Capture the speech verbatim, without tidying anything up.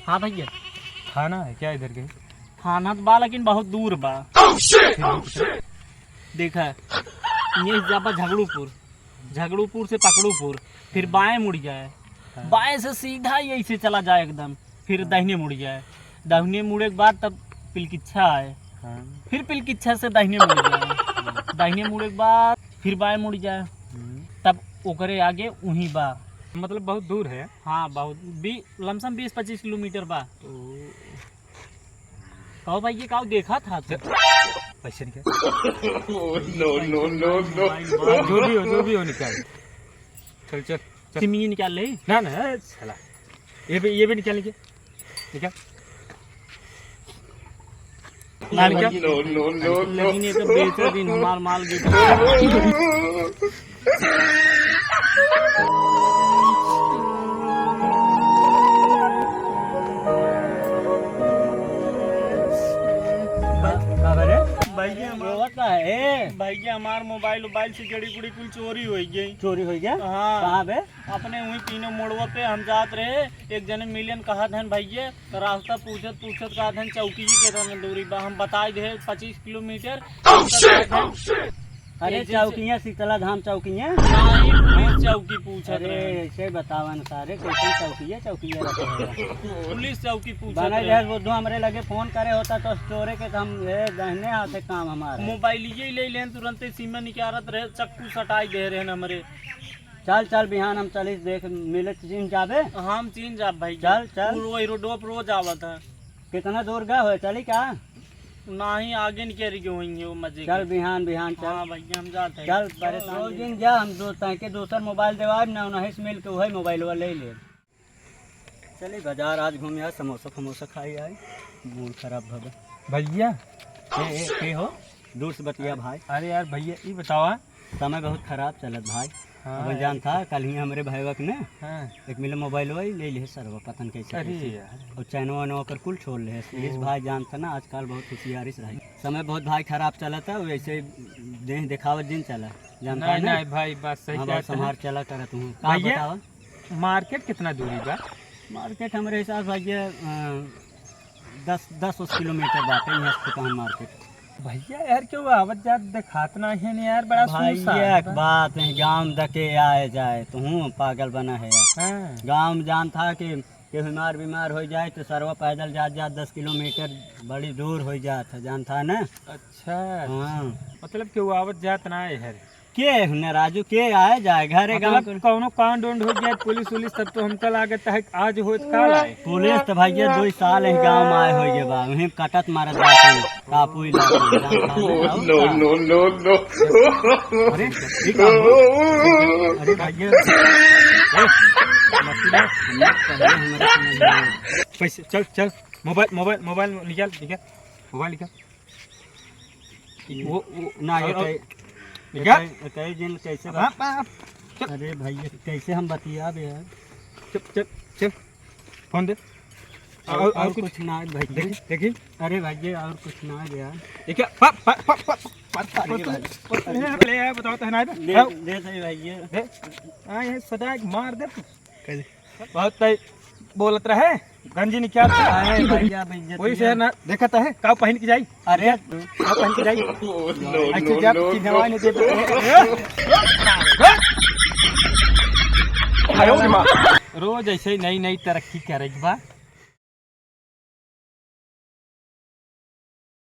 हाँ भैया। थाना है क्या इधर के? थाना तो बा, लेकिन बहुत दूर बा। फिर भी कितना? देखा, ये जाबा झगड़ूपुर, झगड़ूपुर से पकड़ूपुर, फिर हाँ। बाएं मुड़ जाए, हाँ। बाएं से सीधा यही से चला जाए एकदम, फिर हाँ। दाहिने मुड़ जाए, दाहिने मुड़े के बाद तब पिलकिच्छा आए, हाँ। फिर पिलकिच्छा से दाहिने मुड़ जाए, दाहिने मुड़े के बाद फिर बाएं मुड़ जाए, हम्म। तब ओकरे आगे उहीं बा। मतलब बहुत दूर है। हाँ, बहुत, बी-, लमसम बीस पच्चीस किलोमीटर बा। ओ। कहो भाई, ये काऊ देखा था तू? चल, पैसे निकाल। Oh, no, no, no, no। मोबाइल बा। जो भी हो, जो भी हो, निकाल। चल, चल, चल। सिम ये निकाल ले। ना, ना, चला। ये भी, ये भी निकाल, निकाल। निकाल। ना, निकाल। No, no, no, no। लेकिन ये तो बेचो दिन हमार माल बेचो। का, का रे? भैया, हमार रोवत का है? भैया, हमार मोबाइल, मोबाइल से जड़ी कुड़ी कुल चोरी होइ गई। चोरी होइ गया? हाँ। कहाँ बे? अपने वहीं तीनों मोड़वा पे हम जात रहे, एक जने मिलन कहत हन भैया, तो रास्ता पूछत पूछत कहत हन चौकी जी केतना दूरी बा, हम बताई दे पच्चीस किलोमीटर। अरे, ऐसे चौकिया, शीतला धाम चौकिया। नहीं, पुलिस चौकी पूछत अरे, रहे। ऐसे बतावन सारे, कैसे चौकिया, चौकिया रखे हैं। पुलिस चौकी पूछत बना रहे। जहर वो दो हमरे लगे फोन करे होता तो चोरे के तो हम, ए, दहिने हाथे काम हमारे। मोबाइल ये ले लेन, तुरंते सिम निकारत रहे, चक्कू सटाई दे रहे हमरे। चल, चल, बिहान हम चलिस देख, मिले चीन जाबे। हम चीन जाब भाई। चल, चल। तू वही रोडवा पर रोज आवत है। कितना दूर गए हो, चली का? नाही, आगे निकल गए होंगे वो मजे चल, के। बिहान, बिहान चल। हाँ भैया, हम जाते हैं। चल, परेशान रोज दिन जा, हम दो, ताके दूसर मोबाइल देवाब ना, उन्हें से मिल के वही मोबाइलवा ले ले। चली बाजार आज घूमे आए, समोसा फमोसा खाई आए, मूड खराब भवे। भैया। ए, ए, के हो? दूर से बतिया भाई। अरे यार भैया, ई बतावा। समय बहुत खराब चलत भाई। हाँ अब यार। जानत हा, कल ही हमरे भैया के ने हाँ। एक मिले मोबाइल वही ले लिहे सरवा, पता न कैसे अरे कैसे। यार। और चैनवा वैनवा ओकर कुल छोड़ ले। इस ओ। भाई जानत हा ना, आजकल बहुत होशियारी से रही। समय बहुत भाई खराब चलत है, वैसे देह दिखावत जिन चला, जानत हा नहीं, ना? नहीं भाई, बात सही हाँ, बहुत कहत है। संभार चला करत हूँ। का भैया, बतावा? मार्केट कितना दूरी बा? मार्केट हमरे हिसाब से भैया, अ, दस, दस उस किलोमीटर बाटे यहाँ से दुकान मार्केट। भैया यार, क्यों आवत जात देखात ना है यार, बड़ा भैया, सुनसान एक बा। बात नहीं, गाँव दके आए जाए, तू पागल बना है यार। हाँ। गाँव में जानत हा कि, कि बीमार बीमार हो जाए तो सरवा पैदल जात जात दस किलोमीटर बड़ी दूर हो जात है, जानत हा ना? अच्छा। हाँ। मतलब क्यों आवत जात ना है यार। के हुने राजू, के आए जाए घरे गाँव मतलब के? कौनो कांड उंड हो गया, पुलिस उलिस, तब तो हमका लागत है आज होत काल आए। पुलिस तो भैया दो साल ही गाँव में आए हो गए बा, वहीं कटत मारत बाटे, कापू इलाका में, जान खा ले, और No, का? No, no, no। अरे, ये का हो? अरे भैया, ए, मस्ती ना, हम लोग पहले हमारे समझ में आए। पैसे, चल, चल, मोबाइल, मोबाइल, मोबाइल निकाल, निकाल, मोबाइल निकाल। वो, वो, ना, और, ये और, कई, ये निकाल। कई, कई दिन कैसे हाँ, बत-, हाँ, चल। अरे भैया, कैसे हम बतियाबे यार? चल, चल, चल। फोन दे। और, और, और और कुछ? कुछ ना है भैया। देखी, देखी। अरे भैया, और कुछ ना है यार। ये क्या? पा, पा, पा, पा, पा, पा, अरे पा, भाई। पा, पा, ले यार, बताओ तो है ना इधर। दे, हाँ। दे दे भैया। दे। हाँ, ये सदा एक मार दे तू। कैसे? बहुत तय बोलत रहे, गंजी निकाल। अरे भैया, बेइज्जत वही से किया। ना, देखत है, का पहिन के जाई? अरे। का पहिन के जाई? No, ऐसे no, जब no, चिन्हवा no। नहीं देते। आयो रे माँ। रोज ऐसे ही नई नई तरक्की करे के बा।